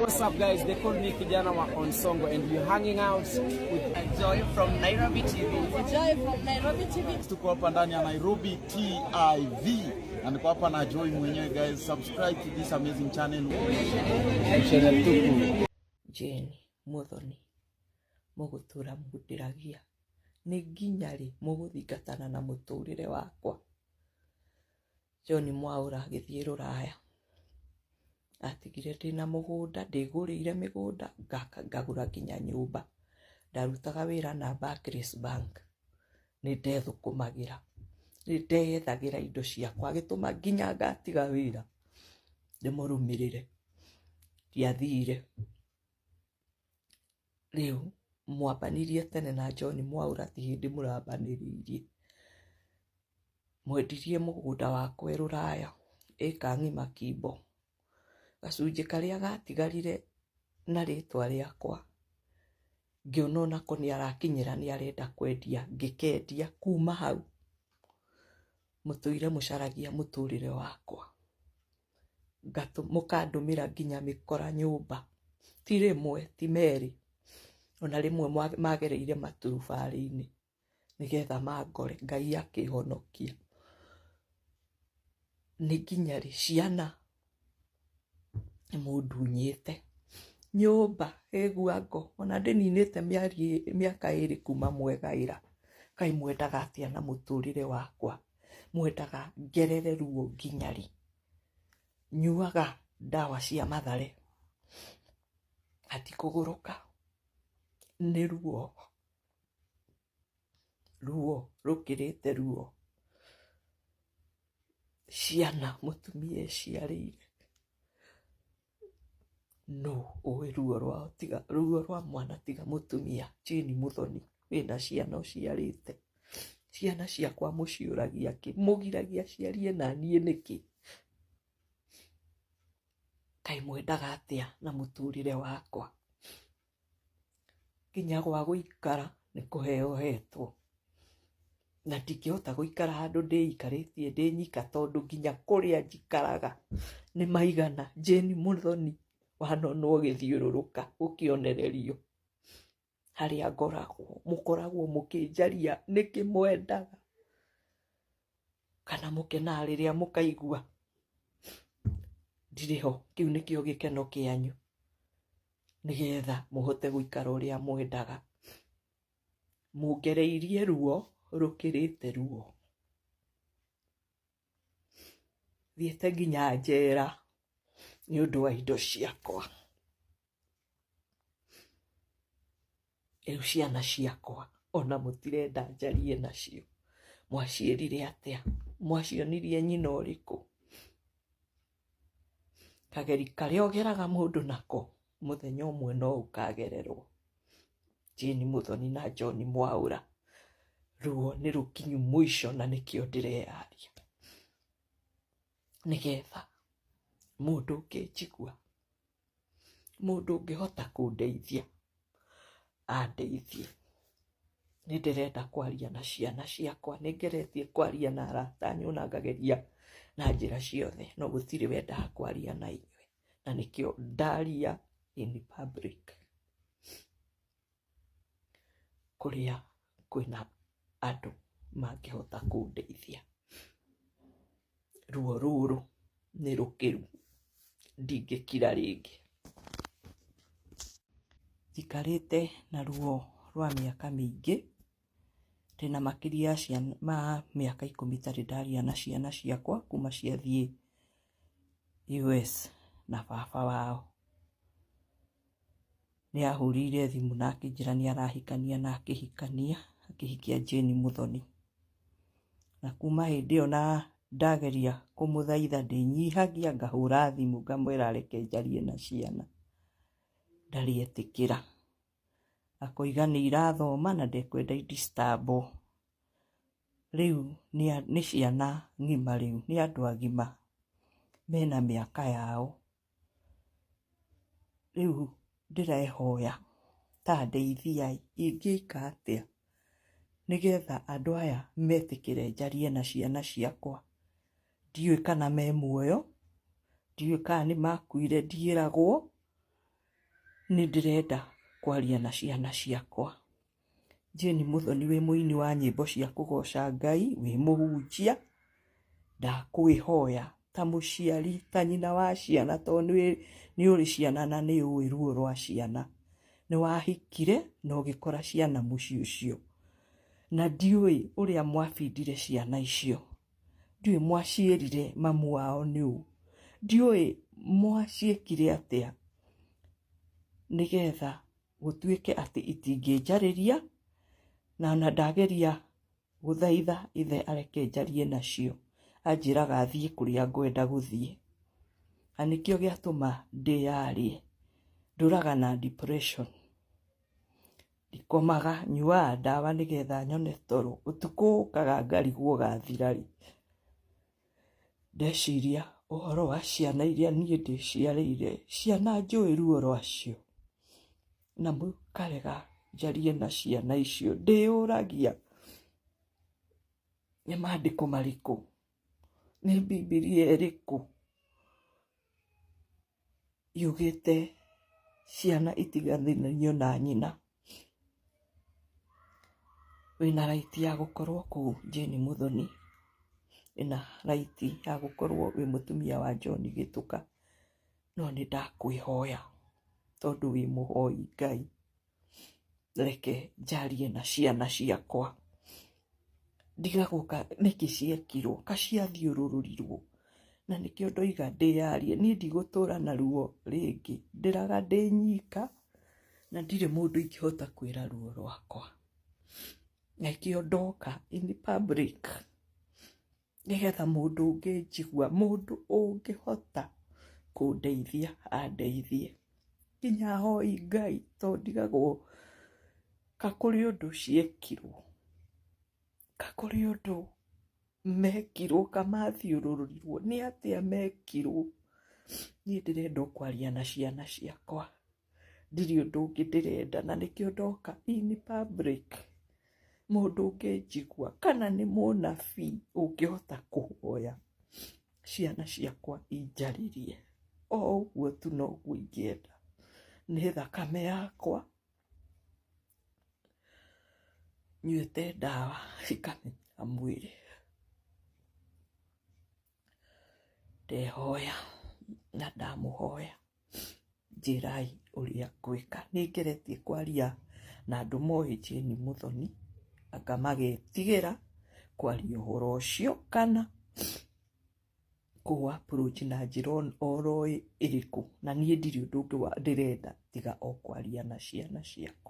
What's up guys? They call me Kijana wa Onsongo and we're hanging out with Joy from Nairobi TV. Joy from Nairobi TV. Tuko hapa ndani ya Nairobi TV na niko hapa na Joy mwenyewe guys. Subscribe to this amazing channel. Channel tupu. Jane Muthoni mũgũtũra mũndĩragia nĩ nginya rĩ mũgũthingatana na mũtũrĩre wakwa. John Mwaũra agĩthiĩ rũraya atigire ndĩna mũgũnda, ndĩgũrĩire mĩgũnda ngagũra nginya nyũmba. Ndarutaga wĩra na Barclays Bank, nĩ ndethũkũmagĩra, nĩ ndeyethagĩra indo ciakwa, agĩtũma nginya ngatiga wĩra ndĩmũrũmĩrĩre, ndiathire. Rĩu mwambanirie tene na John Mwaũra ti hĩndĩ mũrambanĩrĩirie. Mwendirie mũgũnda wakwa e rũraya ĩka ng'ima kimbo, gacunjĩ karĩa gatigarire na rĩtwa rĩakwa ngĩona onako nĩ arakinyĩra nĩ arenda kwendia, ngĩkendia. Kuma hau mũtũire mũcaragia mũtũrĩre wakwa, mũkandũmĩra nginya mĩkora nyũmba, ti rĩmwe ti merĩ, ona rĩmwe magereire maturubarĩ-inĩ nĩgetha mangore, Ngai akĩhonokia. Nĩ nginya rĩ ciana nĩmũndunyĩte nyũmba ĩguango, ona ndĩninĩte mĩaka ĩrĩ kuma mwegaĩra. Kaĩ mwendaga atĩa na mũtũrĩre wakwa? Mwendaga ngerere ruo nginya rĩ? Nyuaga ndawa cia mathare hatikũgũrũka, nĩ ruo, ruo rũkĩrĩte ruo. Ciana mũtumia eciarĩire, nũ ũĩ ruo rwao tiga ruo rwa mwana tiga mũtumia Jane Muthoni wĩna ciana ũciarĩte. Ciana ciakwa mũciũragia kĩ? Mũgiragia ciarie na niĩ nĩkĩ? Kaĩ mwendaga atĩa na mũtũrĩre wakwa? Nginya gwa gũikara nĩ kũheo hetwo, na ndingĩhota gũikara handũ ndĩikarĩtie ndĩ nyika tondũ nginya kũrĩa njikaraga nĩ maigana. Jane Muthoni wanonwo ũgĩthiũrũrũka ũkĩonererio harĩa ngoragwo, mũkoragwo mũkĩnjaria nĩkĩ mwendaga, kana mũkenaga rĩrĩa mũkaigua ndirĩ ho. Kĩu nĩkĩo gĩkeno kĩanyu, nĩgetha mũhote gũikara ũrĩa mwendaga. Mũngereirie ruo rũkĩrĩte ruo, thiĩte nginya njera nĩ ũndũ wa indo ciakwa. Rĩu ciana ciakwa ona mũtirenda njarie nacio, mwaciĩrire atĩa? Mwacionirie nyina ũrĩkũ? Kageri karĩa ũgeraga mũndũ nako mũthenya ũmwe no ũkagererwo. Jane Muthoni na John Mwaũra, ruo nĩ rũkinyu mũico na nĩkĩo ndĩreyaria, nĩgetha mũndũ ũngĩnjigua, mũndũ ũngĩhota kũndeithia andeithie. Nĩ ndĩrenda kwaria na ciana ciakwa, nĩ ngeretie kwaria na arata anyu na ngageria na njĩra ciothe, no gũtirĩ wendaga kwaria na inyuĩ, na nĩkĩo ndaria in public kũrĩa kwĩna andũ mangĩhota kũndeithia. Ruo rũrũ nĩ rũkĩru, ndingĩkira rĩngĩ. Njikarĩte na ruo rwa mĩaka mĩingĩ, ndĩna makĩria ma mĩaka ikũmi itarĩ ndaria na ciana ciakwa kuma ciathiĩ US na baba wao. Nĩ ahũrĩire thimũ na akĩnjĩra nĩ arahikania na akĩhikania, akĩhikia Jane Muthoni. Na kuma hĩndĩ ĩyo na ndageria kũmũthaitha ndĩnyihagia ngahũra thimũ ngamwĩra areke njarie na ciana, ndarĩ etĩkĩra. Akoiga nĩ irathoma na ndekwenda i-disturb-wo. Rĩu nĩ ciana ng'ima rĩu, nĩ andũ agima mena mĩaka yao. Rĩu ndĩrehoya ta ndeithiai, ingĩka atĩa nĩgetha andũ aya metĩkĩre njarie na ciana ciakwa. Ndiũĩ kana me muoyo, ndiũĩ kana nĩ makuire ndiĩragwo. Nĩ ndĩrenda kwaria na ciana ciakwa. Jane Muthoni, wĩ mũini wa nyĩmbo cia kũgoca Ngai, wĩ mũhunjia, ndakwĩhoya ta mũciari, ta nyina wa ciana, tondũ nĩ ũrĩ ciana na nĩ ũĩ ruo rwa ciana. Nĩ wahikire na ũgĩkora ciana mũciĩ ũcio, na ndiũĩ ũrĩa mwabindire ciana icio, ndiũĩ mwaciĩrire mamu wao nĩ ũ, ndiũĩ mwaciĩkire atĩa nĩgetha gũtuĩke atĩ itingĩnjarĩria, na ona ndageria gũthaitha ithe areke njarie nacio, anjĩraga thiĩ kũrĩa ngwenda gũthiĩ. Na nĩkĩo gĩatũma ndĩyarie. Ndũraga na depression, ndikomaga, nyuaga ndawa nĩgetha nyone toro. Ũtukũ ũkaga ngarigwo ũgathira rĩ. Ndeciria ũhoro wa ciana iria niĩ ndĩciarĩire, ciana njũĩ ruo rwacio, na mũkarega njarie na ciana icio. Ndĩyũragia nĩ maandĩko marĩkũ, nĩ Bibilia ĩrĩkũ yugĩte ciana itiganĩrio na nyina. Wĩna right ya gũkorwo kũu Jane Muthoni, wĩna right ya gũkorwo wĩ mũtumia wa John Gĩtũka, no nĩ ndakwĩhoya tondũ wĩ mũhoi Ngai, reke njarie na ciana ciakwa. Ndigagũka nĩkĩ ciekirwo, ka ciathiũrũrũrirwo, na nĩkĩo ndoiga ndĩyarie. Niĩ ndigũtũra na ruo rĩngĩ, ndĩraga ndĩ nyika na ndirĩ mũndũ ingĩhota kwĩra ruo rwakwa. Nĩkĩo ndoka in public nĩgetha mũndũ ũngĩnjigua, mũndũ ũngĩhota kũndeithia andeithie. Nginya hoi Ngai tondũ ndigagwo ka kũrĩ ũndũ ciekirwo, ka kũrĩ ũndũ mekirwo, ka mathiũrũrũrirwo, nĩ atĩa mekirwo. Niĩ ndĩrenda o kwaria na ciana ciakwa, ndirĩ ũndũ ũngĩ ndĩrenda, na nĩkĩo ndoka in public. Mũndũ ũngĩnjigua kana nĩ mũnabii ũngĩhota kũhoya ciana ciakwa injarĩrie, o ũguo tu noguo ingĩenda. Nĩ thakame yakwa, nyuĩte ndawa cikamenyera mwĩrĩ. Ndehoya na ndamũhoya, njĩrai ũrĩa ngwĩka. Nĩ ngeretie kwaria na andũ moĩ Jane Muthoni, anga magetigĩra kwaria ũhoro ũcio kana kũ approach na njĩra oro ĩrĩkũ, na niĩ ndirĩ ũndũ ũngĩ ndĩrenda tiga o kwaria na ciana ciakwa.